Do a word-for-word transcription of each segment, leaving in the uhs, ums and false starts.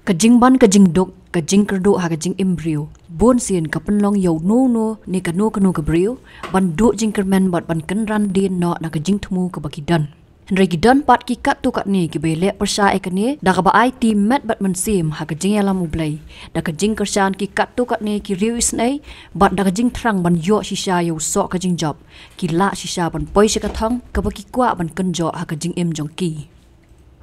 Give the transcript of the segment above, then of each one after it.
Ka jingban ka jingduk, ka jingkyrduh ha ka jingim briew, bun sien ka pynlong ïa uno uno ne kano kano ka briew ban duh jingkyrmen bad ban kynran dien noh na ka jingthmu kaba ki don. Hynrei ki don pat ki katto katne kiba ïaleh pyrshah ïa kane da kaba aiti met bad mynsiem ha ka jingïalam U Blei, da ka jingkyrshan ki katto katne ki riew isynei, bad da ka jingthrang ban ïoh shisha ïa u soh ka jingjop, ki lah shisha ban poi sha ka thong kaba ki kwah ban kynjoh ha ka jingim jong ki.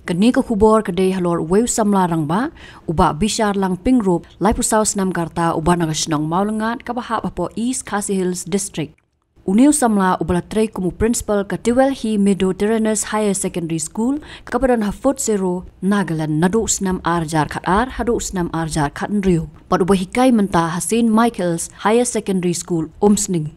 Kane ka khubor ka dei halor uwei u samla rangbah, u Bah Bisharlang Pyngrope, laiphew saw snem ka rta, uba na ka shnong Mawlyngad kaba hap hapoh East Khasi Hills District. Une u samla uba la trei kum u principal ka Tewelhi Meadowteranos Higher Secondary School, kaba don ha Futsero, Nagaland, naduh u snem ar hajar khatar haduh u snem ar hajar khathynriew, bad uba hikai mynta ha Saint Michael's Higher Secondary School, Umsning.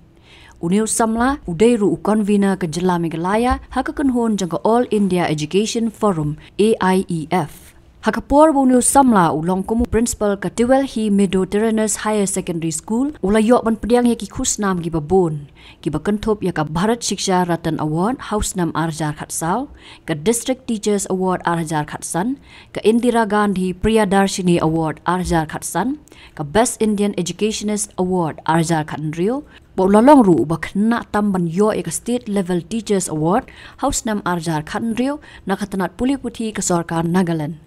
Une u samla u dei ruh u convener ka jylla Meghalaya ha ka kynhun jong ka All India Education Forum, A I E F. Ha ka por ba une u samla u long kum u principal ka Tewelhi Meadowteranos Higher Secondary School, u la ïoh ban pdiang ïa ki khusnam kiba bun, kiba kynthup ïa ka Bharat Shiksha Ratan Award ha u snem ar hajar khatsaw, ka District Teachers Award ar hajar khatsan, ka Indira Gandhi Priyadarshini Award ar hajar khatsan, ka Best Indian Educationist Award ar hajar khathynriew, bad u la long ruh uba khynnah tam ban ïoh ïa ka State Level Teachers Award ha u snem ar hajar khathynriew na ka tnat pule puthi ka sorkar Nagaland.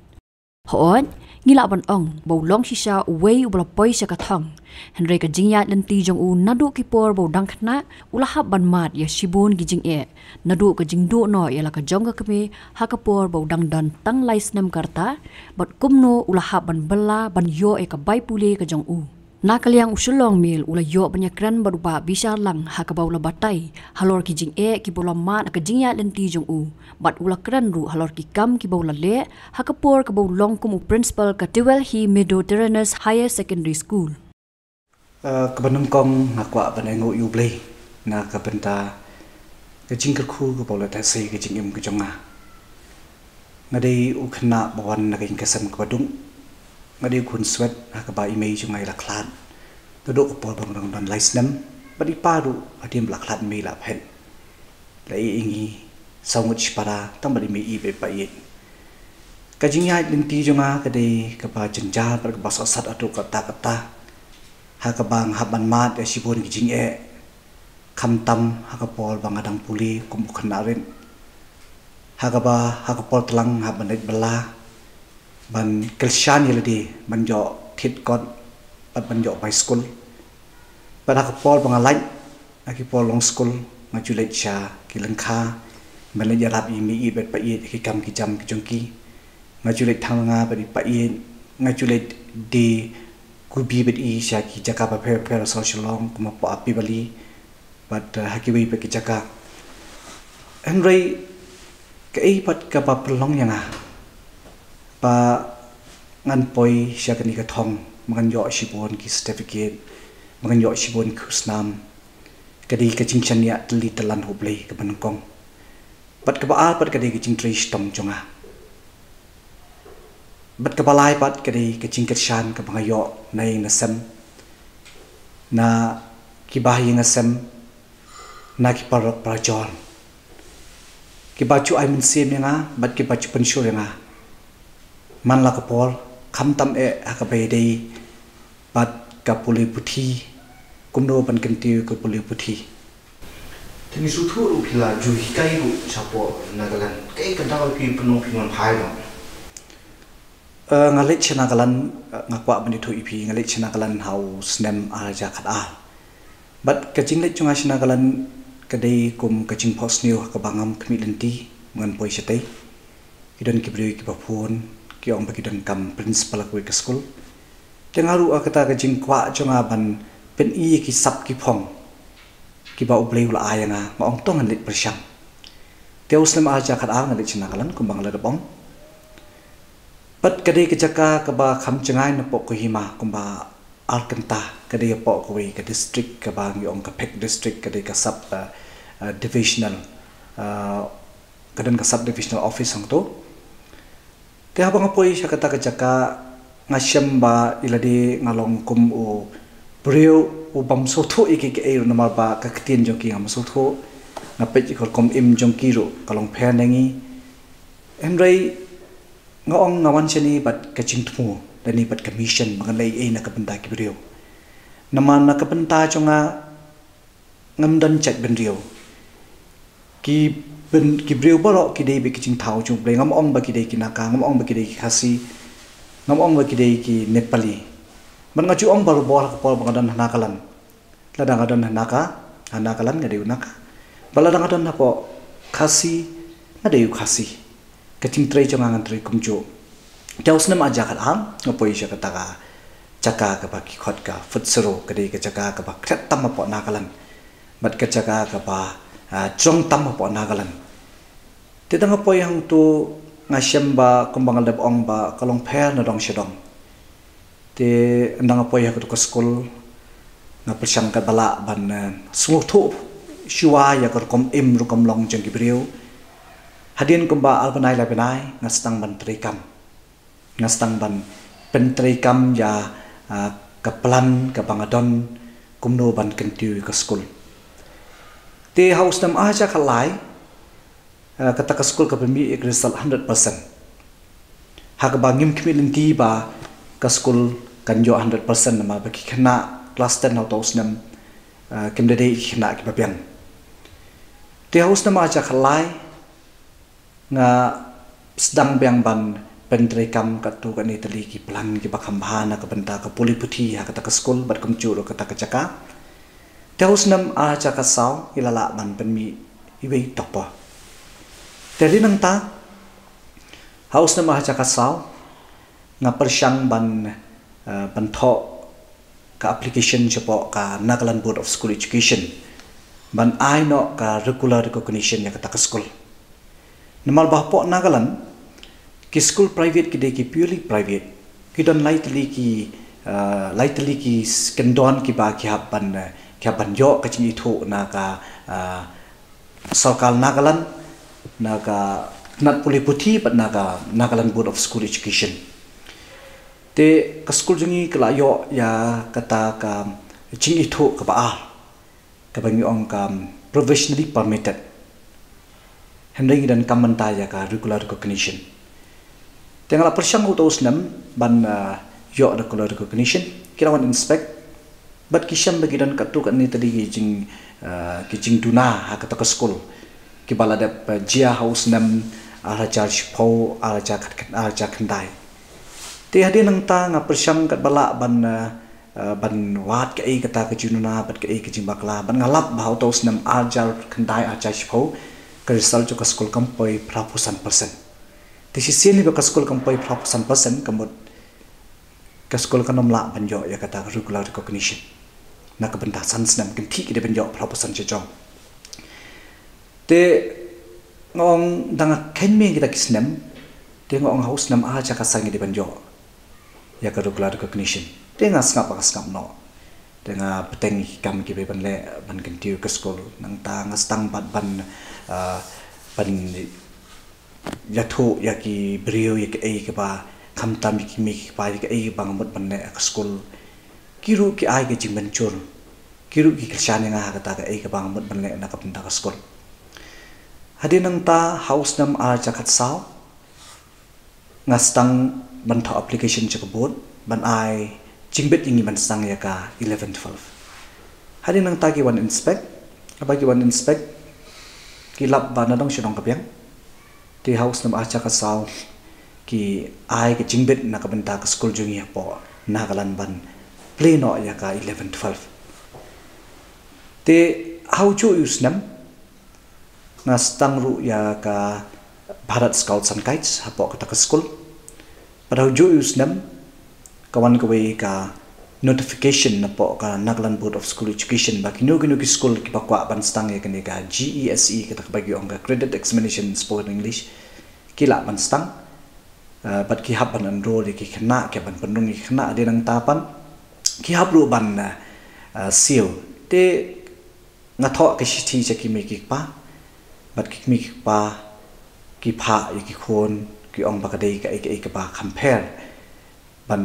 Hooid, ngi lah ban ong ba u long shisha uwei uba la poi sha ka thong. Hynrei ka jingïaid lynti jong u naduh ki por ba u dang khynnah u la hap ban mad ïa shibun ki jingeh, naduh ka jingduh noh ïa la ka jong ka kmie ha ka por ba u dang don tang lai snem ka rta, bad kumno u la hap ban bylla ban ïoh ïa ka bai pule ka jong u. Na ka liang u Shillong Mail u la ïoh ban ïakren bad u Bah Bisharlang ha kaba u la batai halor ki jingeh kiba u la mad ha ka jingïaid lynti jong u, bad u la kren ruh halor ki kam kiba u la leh ha ka por kaba u long kum u principal ka Tewelhi Meadowteranos Higher Secondary School. Eh, kaba nyngkong nga kwah ban ainguh ïa U Blei na ka bynta ka jingkyrkhu kaba u la theh sei ka jingim ka jong nga. Nga dei u khynnah ba wan na ka ïing ka sem kaba duk. Nga dei u khun swet ha kaba i mei jong nga i la khlad naduh ka por ba nga dang don lai snem, bad i pa ruh hadien ba la khlad i mei la phet, la ïeh ïa ngi saw ngut shipara tang bad i mei i bad i pa ïeit. Ka jingïaid lynti jong nga ka dei kaba jynjar bad kaba sohsat haduh katta katta, ha kaba nga hap ban mad ïa shibun ki jingeh, khamtam ha ka por ba nga dang pule kum u khynnah rit, ha kaba ha ka por tlang nga hap ban leit bylla ban kyrshan ïa lade ban ïoh thied kot bad ban ïoh bai skul. Bad ha ka por ba nga lait, ha ki por long skul, nga ju leit sha ki lyngkha ban leit ïarap ïa i mei i bad i pa ïeit ha ki kam ki jam ki jong ki. Nga ju leit thang nga bad i pa ïeit, nga ju leit die kubi bad i sha ki jaka bapher bapher ha Shillong, kum hapoh Happy Valley bad, eh, ha kiwei pat ki jaka. Hynrei kaei pat kaba pynlong ïa nga ba ngan poi sha kane ka thong, ba ngan ïoh shibun ki certificate, ba ngan ïoh shibun ki khusnam, ka dei ka jingshaniah tylli tyllan ha U Blei kaba nyngkong. Bad kaba ar pat ka dei ka jingtrei shitom jong nga. Bad kaba lai pat ka dei ka jingkyrshan kaba nga ïoh na ïing na sem, na ki bahaïing hasem, na ki paralok parajor, kiba ju ai mynsiem ïa nga bad kiba ju pynshoi ïa nga man la ka por, khamtam eh ha kaba ïadei bad ka pule puthi, kumno ban kyntiew ka pule puthi. Te ngi sngewthuh ruh phi la ju hikai ruh shapoh Nagaland. Kaei ka daw phi pynlong phi wan phai noh? Eh, nga leit sha Nagaland, eh, nga kwah ban ïathuh ïa phi, nga leit sha Nagaland ha u snem ar hajar khatar. Bad ka jingleit jong nga sha Nagaland ka dei kum ka jingphohsniew ha kaba ngam khmih lynti ba ngan poi shatei. Ki don ki briew kiba phone, ki ong ba ki donkam principal ha kawei ka skul. Te nga ruh ha kata ka jingkwah jong nga ban pyni ïa ki sap ki phong kiba U Blei u la ai ïa nga, nga ong to ngan leit pyrshang. Te u snem ar hajar khatar nga leit sha Nagaland kumba nga la dep ong. Bad ka dei ka jaka kaba kham jngai napoh Kohima, kumba ar kynta, ka dei hapoh kawei ka district kaba ngi ong ka Phek District, ka dei ka sub, eh, eh, divisional, eh, ka don ka sub divisional office hangto. Te haba nga poi sha kata ka jaka, nga shem ba ïa lade nga long kum u briew u bym sngewthuh ïa kiei kiei ruh, namar ba ka ktien jong ki ngam sngewthuh. Nga peit ïa ka rukom im jong ki ruh ka long pher na ngi. Hynrei nga ong nga wan shane bad ka jingthmu. lane bad ka mission ba ngan leh ei ei na ka bynta ki briew. Namar na ka bynta jong nga ngam don jait bynriew. Ki byn, ki briew baroh ki dei bad ki jingthaw jong U Blei, ngam ong ba ki dei ki Naka, ngam ong ba ki dei ki Khasi, ngam ong ba ki dei ki Nepali. Bad nga ju ong barabor ha ka por ba nga don ha Nagaland. Lada nga don ha Naka, ha Nagaland nga dei u Naka. Bad lada nga don hapoh Khasi, nga dei u Khasi. Ka jingtrei jong nga ngan trei kumjuh. Te ha u snem ar hajar khat ar nga poi sha kata ka jaka kaba ki khot ka Futsero, ka dei ka jaka kaba klet tam hapoh Nagaland. Bad ka jaka kaba, ah, jrong tam hapoh Nagaland. Te da nga poi hangto nga shem ba kumba nga la dep ong ba ka long pher na dong sha dong. Te ynda nga poi ha kato ka skul nga pyrshang katba lah ban, eh, sngewthuh shuwa ïa ka rukom im rukom long jong ki briew. Hadien kumba ar bnai lai bnai nga sdang ban treikam. Nga sdang ban pyntreikam ïa, ah, ka plan kaba nga don kumno ban kyntiew ïa ka skul. Te ha u snem ar hajar khat lai, ah, kata ka skul ka pynmih ïa ka result hundred percent. Ha kaba ngim khmih lynti ba ka skul kan ïoh hundred percent namar ba ki khynnah klas ten ha uta u snem, ah, kim da dei ki khynnah kiba biang. Te ha u snem ar hajar khat lai nga sdang biang ban pyntreikam katto katne tylli ki plan kiba kham bha na ka bynta ka pule puthi ha kata ka skul bad kumjuh ruh kata ka jaka. Te ha u snem ar hajar khat saw ngi la lah ban pynmih iwei i topper. Te hadien nangta ha u snem ar hajar khat saw nga pyrshang ban, eh, ban thoh ka application shapoh ka Nagaland Board of School Education ban ai noh ka regular recognition ïa kata ka skul. Namar ba hapoh Nagaland ki skul private ki dei ki purely private, ki don lai tylli ki, ah, lai tylli ki s-, kyndon kiba ki hap ban, eh, ki hap ban ïoh ka jingithuh na ka, ah, sorkar Nagaland, na ka tnat pule puthi bad na ka Nagaland Board of School Education. Te ka skul jong ngi ka la ïoh ïa kata ka jingithuh kaba ar, kaba ngi ong ka provisionally permitted. Hynrei ngi donkam mynta ïa ka regular recognition. Te nga la pyrshang ha uta u snem ban, ah, ïoh regular recognition. Ki la wan inspect bad ki shem ba ki don katto katne tylli ki jing, ah, ki jingduna ha kata ka skul kiba la dep, ah, jia ha u snem ar hajar shiphew, ar hajar khat, ar hajar khyndai. Te hadien nangta nga pyrshang katba lah ban, ah, ah, ban wad kaei kata ka jingduna bad kaei ka jingbakla, bad nga lap ba ha uta u snem ar hajar khyndai, ar hajar shiphew ka result jong ka skul kam poi phra phew san percent. Te shisien hi ba ka skul kam poi phra phew san percent ka mut ka skul kan ym lah ban ïoh ïa kata ka regular recognition. Na ka bynta san snem kynthih ki dei ban ïoh phra phew san sha jong. Te nga ong da nga kheiñ mih kita ki snem, te nga ong ha u snem ar hajar khat san ngi dei ban ïoh ïa ka regular recognition. Te nga sngap ba nga sngap noh. Te nga bteng ïa ki kam kiba ban leh ban kyntiew ka skul. Nangta nga sdang pat ban, ah, ban ïathuh ïa ki briew ïa kaei kaba, khamtam ïa ki mei ki kpa, ïa kaei kaba nga mut ban leh ha ka skul. Ki ruh ki ai ka jingmynjur, ki ruh ki kyrshan ïa nga ha kata kaei kaba nga mut ban leh na ka bynta ka skul. Hadien nangta ha u snem ar hajar khat saw nga sdang ban thoh application sha ka board ban ai jingbit ïa ngi ban sdang ïa ka eleven twelve. Hadien nangta ki wan inspect, haba ki wan inspect ki lap ba na dong sha dong ka biang. Te ha u snem ar hajar khat saw ki ai ka jingbit na ka bynta ka skul jong ngi hapoh Nagaland ban plie noh ïa ka eleven twelve. Te ha u juh u snem nga sdang ruh ïa ka Bharat Scouts and Guides hapoh kata ka skul. Bad ha u juh u snem ka wan kawei ka notification napoh ka Nagaland Board of School Education ba kino kino ki skul kiba kwah ban sdang ïa kane ka G E S E, kata kaba ki ong ka Credit Examination Spoken English, ki lah ban sdang. Ah, bad ki hap ban enroll ïa ki khynnah, ki hap ban pynrung ïa ki khynnah, hadien nangta pat ki hap ruh ban, ah, ah, siew. Te nga thoh ka shithi sha ki mei ki kpa, bad ki mei ki kpa ki phah ïa ki khun, ki ong ba ka dei kaei kaei kaba kham pher ban,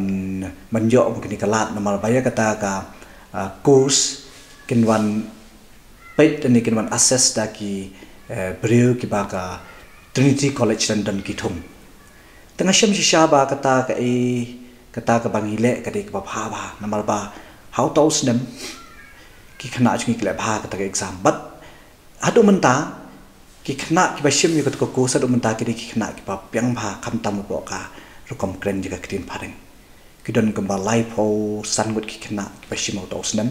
ban ïoh ba kane ka lad namar ba ïa kata ka, ah, course kin wan peit lane kin wan assess da ki, eh, briew kiba ka Trinity College London ki thung. Te nga shem shisha ba kata kaei Kata kaba ngi leh ka dei kaba bha bha namar ba ha uta u snem ki khynnah jong ngi ki leh bha kata ka exam. Bad haduh mynta ki khynnah kiba shim ïa kata ka course haduh mynta ki dei ki khynnah kiba biang bha khamtam hapoh ka rukom kren ïa ka ktien phareng. Ki don kumba laiphew san ngut ki khynnah kiba shim ha uta u snem.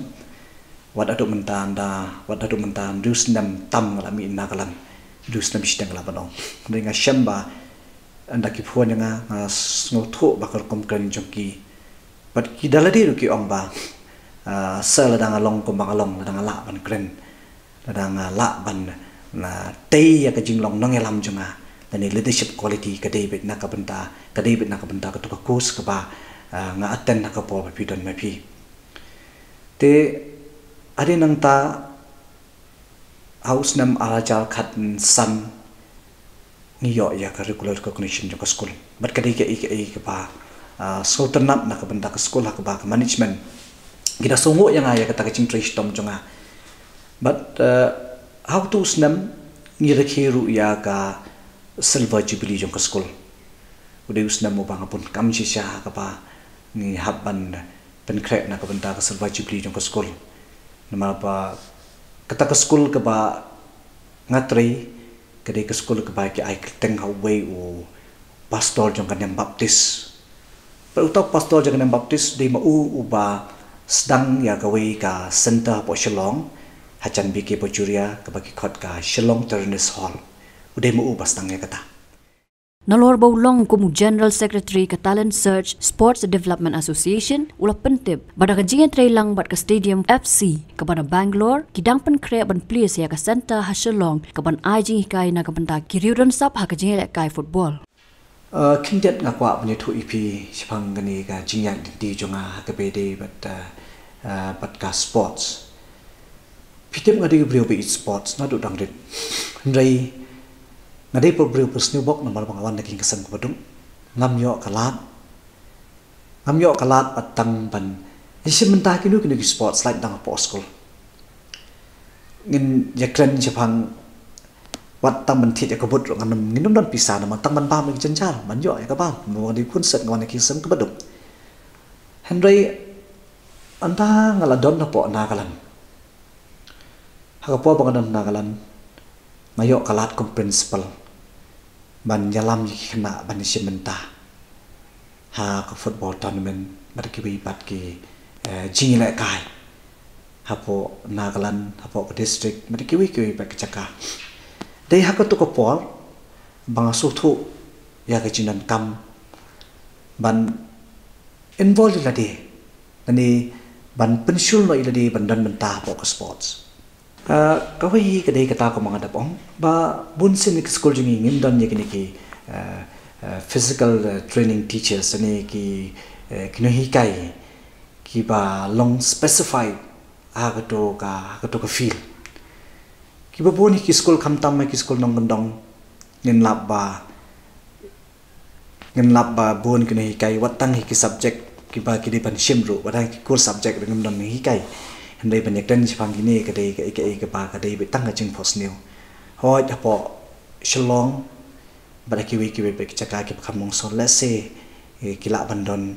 Wat haduh mynta ynda, wat haduh mynta hynriew snem tam nga la mih na Nagaland. Hynriew snem shiteng nga la ban ong. Hynrei nga shem ba ynda ki phone ïa nga, nga sngewthuh ba ka rukom kren jong ki. Bad ki da lade ruh ki ong ba, ah, sa lada nga long kumba nga long, lada nga lah ban kren, lada nga lah ban, ah, tei ïa ka jinglong nongïalam jong nga, lane leadership quality ka dei beit na ka bynta, ka dei beit na ka bynta katu ka course kaba, ah, nga attend ha ka por ba phi don ma phi. Te hadien nangta ha u snem ar hajar khatsan ngi ïoh ïa ka regular recognition jong ka skul. Bad ka dei kaei kaei kaba, ah, sngewtynnat na ka bynta ka skul ha kaba ka management ki da sngewnguh ïa nga ïa kata ka jingtrei shitom jong nga. Bad, ah, ha utu u snem ngi rakhe ruh ïa ka silver jubilee jong ka skul. U dei u snem uba nga bun kam shisha ha kaba ngi hap ban pynkhreh na ka bynta ka silver jubilee jong ka skul. Namar ba kata ka skul kaba nga trei ka dei ka skul kaba ki ai kyrteng ha uwei u pastor jong ka niam Baptist. Bad uta u pastor jong ka niam Baptist dei ma u uba sdang ïa kawei ka center hapoh Shillong, ha jan B K Bajoria, kaba ki khot ka Shillong Terrace Hall. U dei ma u uba sdang ïa kata. Nalor ba u long kum u General Secretary ka Talent Search Sports Development Association, u la pyntip ba da ka jingïatreilang bad ka Stadium F C kaba na Bangalore, ki dang pynkhreh ban plie sa ïa ka center ha Shillong kaban ai jinghikai na ka bynta ki riewdonsap ha ka jingïalehkai football. Uh, khyndiat nga kwah ban ïathuh ïa phi shaphang kane ka jingïaid lynti jong nga ha kaba ïadei bad, uh, uh, bad ka sports. Phi tip nga dei u briew ba ïeit sports naduh dang rit. Hynrei nga dei u briew ba sniew bok namar ba nga wan na ki ïing ki sem kiba duk. Ngam ïoh ka lad. Ngam ïoh ka lad ba tang ban ïashim bynta kino kino ki sports lait tang hapoh skul. Ngin ïakren shaphang wat tang ban thied ïa ka vote ruh ngan ym, ngin ym don pisa namar tang ban bam ïa ki jynjar, ban ïoh ïa ka bam. Namar nga dei u khun set, nga wan na ki ïing ki sem kiba duk. Hynrei ynda nga la don hapoh Nagaland, ha ka por ba nga don Nagaland, nga ïoh ka lad kum principal ban ïalam ïa ki khynnah ban ïashim bynta ha ka football tournament bad kiwei pat ki, eh, jingïalehkai hapoh Nagaland, hapoh ka district bad kiwei kiwei pat ki jaka. Dei ha katu ka por ba nga sngewthuh ïa ka jingdonkam ban involve ïa lade, lane ban pynshul noh ïa lade ban don bynta hapoh ka sports. Ah, kawei ka dei kata kumba nga dep ong ba bun sien ki skul jong ngi ngim don ïa kine ki, ah, ah, physical, ah, training teachers, lane ki, eh, ki nonghikai kiba long specified ha katu ka, ha katu ka field. Kiba bun hi ki skul khamtam ha ki skul nongkyndong ngin lap ba Ngin lap ba bun ki nonghikai wat tang hi ki subject kiba ki dei ban shim ruh, wat tang ki core subject ruh ngim don nonghikai. Hynrei ban ïakren shaphang kine ka dei kaei kaei kaba ka dei beit tang ka jingphohsniew. Hooid hapoh Shillong bad ha kiwei kiwei pat ki jaka kiba kham mawngsor lehse, eh, ki lah ban don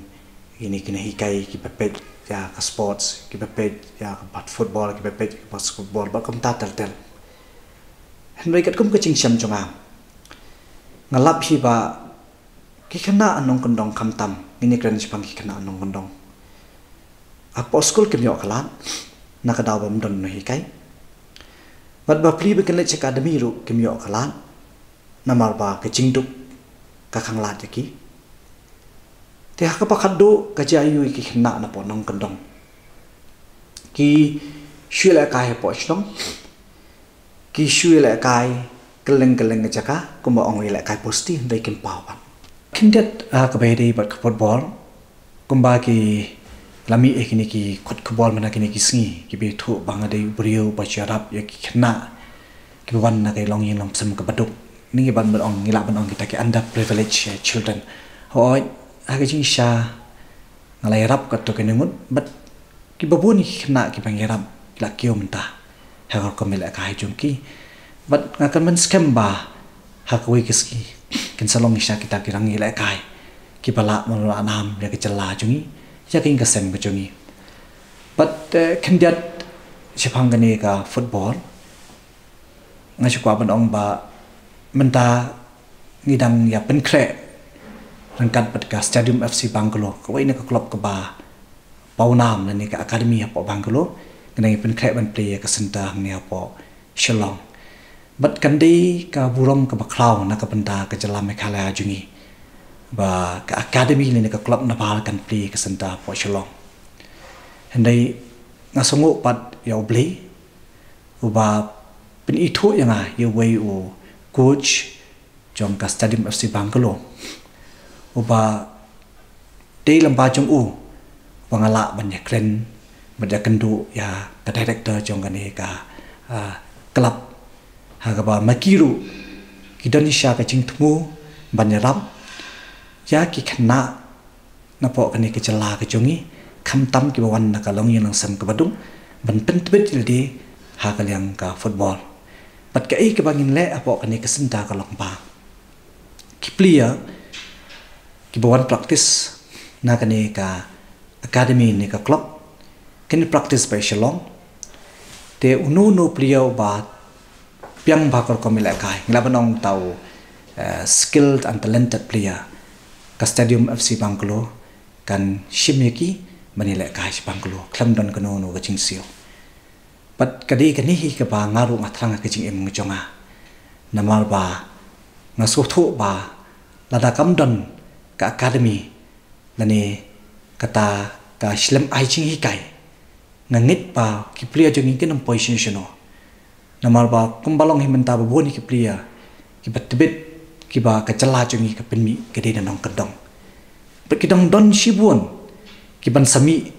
kine ki nonghikai kiba peit ïa ka sports, kiba peit ïa ka bat football, kiba peit ïa ka basketball bad kumta ter ter. Hynrei katkum ka jingshem jong nga, nga lap hi ba ki khynnah nongkyndong khamtam, ngin ïakren shaphang ki khynnah nongkyndong. Hapoh skul kim ïoh ka lad na ka daw bym don nonghikai. Bad bapli ba kin leit sha academy ruh kim ïoh ka lad namar ba ka jingduk ka khang lad ïa ki. Te ha kaba khatduh ka jia aiu ïa ki khynnah napoh nongkyndong? Ki shu ïalehkai hapoh shnong, ki shu ïalehkai kylleng kylleng ka jaka, kumba ong ïalehkai pusti, hynrei kim paw pat. Khyndiat, ah, kaba ïadei bad ka football, kumba ki la mih ïa kine ki kot khubor mynta kine ki sngi, kiba ïathuh ba nga dei u briew ba shu ïarap ïa ki khynnah kiba wan na ka longïing longsem kaba duk. Ngi ban ban ong, ngi lah ban ong kita ki underprivileged, eh, children. Hooid, ha ka jingshisha nga la ïarap katto katne ngut, bad kiba bun ki khynnah kiba ngi ïarap ki la kiew mynta ha ka rukom ïalehkai jong ki. Bad nga kyrmen skhem ba ha kawei ka sngi kin sa long shisha kita ki rangïalehkai kiba lah ban wanrah nam ïa ka jylla jong ngi, ïa ka ïing ka sem ka jong ngi. Bad, eh, khyndiat shaphang kane ka football, nga shu kwah ban ong ba mynta ngi dang ïa pynkhreh ryngkat bad ka Stadium F C Bangalore, kawei na ka club kaba paw nam lane ka academy hapoh Bangalore, ngi dang ïa pynkhreh ban plie ïa ka center hangne hapoh Shillong. Bad kan dei ka burom kaba khraw na ka bynta ka jylla Meghalaya jong ngi ba ka academy lane ka club na Bhar kan plie ka center hapoh Shillong. Hynrei nga sngewnguh pat ïa U Blei uba pynithuh ïa nga ïa uwei u coach jong ka Stadium F C Bangalore, uba dei lyngba jong u ba nga lah ban ïakren bad ïakynduh ïa ka director jong kane ka, ah, club, ha kaba ma ki ruh ki don shisha ka jingthmu ban ïarap ïa ki khynnah napoh kane ka jylla ka jong ngi, khamtam kiba wan na ka longïing longsem kaba duk, ban pyntbit ïalade ha ka liang ka football. Bad kaei kaba ngin leh hapoh kane ka center ka long ba ki player kiba wan practice na kane ka academy ne ka club, kin practice beit Shillong. Te uno uno player uba biang bha ka rukom ïalehkai, ngi lah ban ong uta u, eh, skilled and talented player, ka Stadium F C Bangalore kan shim ïa ki ban ïalehkai sha Bangalore khlem don kano kano ka jingsiew. Bad ka dei kane hi kaba nga ruh nga thrang ha ka jingim jong nga. Namar ba nga sngewthuh ba lada kam don ka academy lane kata ka shlem ai jinghikai, nga ngeit ba ki player jong ngi kin ym poi shano shano. Namar ba kumba long hi mynta ba bun hi ki player kiba tbit, kiba ka jylla jong ngi ka pynmih ka dei na nongkyndong. Bad ki dang don shibun kiban sa mih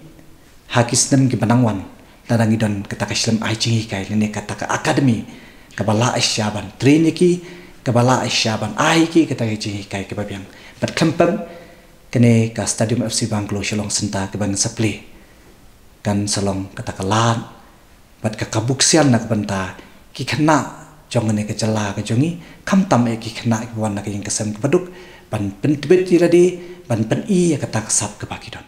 ha ki snem kiba nang wan, lada ngi don kata ka shlem ai jinghikai lane kata ka academy kaba lah shisha ban train ïa ki, kaba lah shisha ban ai ïa ki kata ka jinghikai kaba biang. Bad khlem pep, kane ka Stadium F C Bangalore Shillong Center kaba ngin sa plie kan sa long kata ka lad bad ka kabu ksian na ka bynta ki khynnah jong kane ka jylla ka jong ngi, khamtam eh ki khynnah kiba wan na ka ïing ka sem kaba duk, ban pyntbit ïalade, ban pyni ïa kata ka sap kaba ki don.